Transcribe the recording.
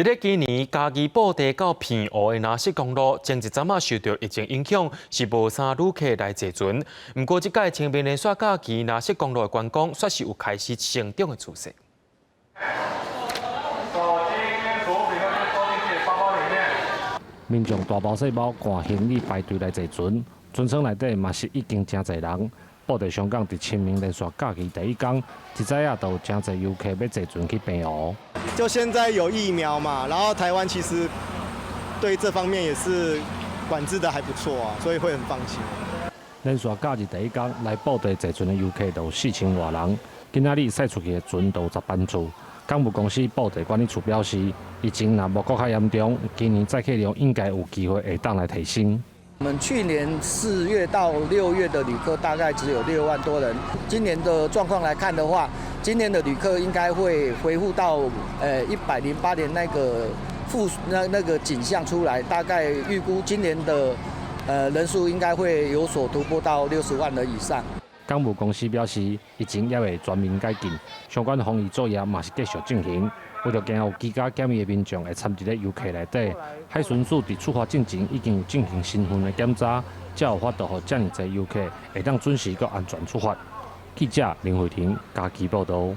佇咧今年嘉義布袋到澎湖的藍色公路，前一陣仔受著疫情影響，是無啥旅客來坐船。毋過這屆清明連續假期藍色公路的觀光，煞是有開始成長的趨勢。手機跟毒品都收進去包包裡面。民眾大包細包攜行李排隊來坐船，船艙內底嘛是已經誠濟人。布袋鄉港佇清明連續假期第一工，一早仔就有誠濟遊客欲坐船去澎湖。就現在有疫苗嘛，然後台灣其實對這方面也是管制得還不錯啊，所以會很放心。連續假日第一工來布袋坐船的遊客就有4000外人，今仔日駛出去的船就有10班次。港務公司布袋管理處表示，疫情若無閣較嚴重，今年載客量應該有機會會當來提升。我們去年4月到6月的旅客大概只有6萬多人，今年的狀況來看的話，今年的旅客應該會恢復到108年那個復那個景象出來，大概預估今年的人數應該會有所突破到60萬人以上。港務公司表示，疫情猶未全面解禁，相關防疫作業嘛是繼續進行。為著驚有居家檢疫的民眾會摻佇咧遊客內底，海巡署佇出發進前已經有進行身份的檢查，才有法度予遮爾濟遊客會當準時閣安全出發。記者林慧婷嘉義報導。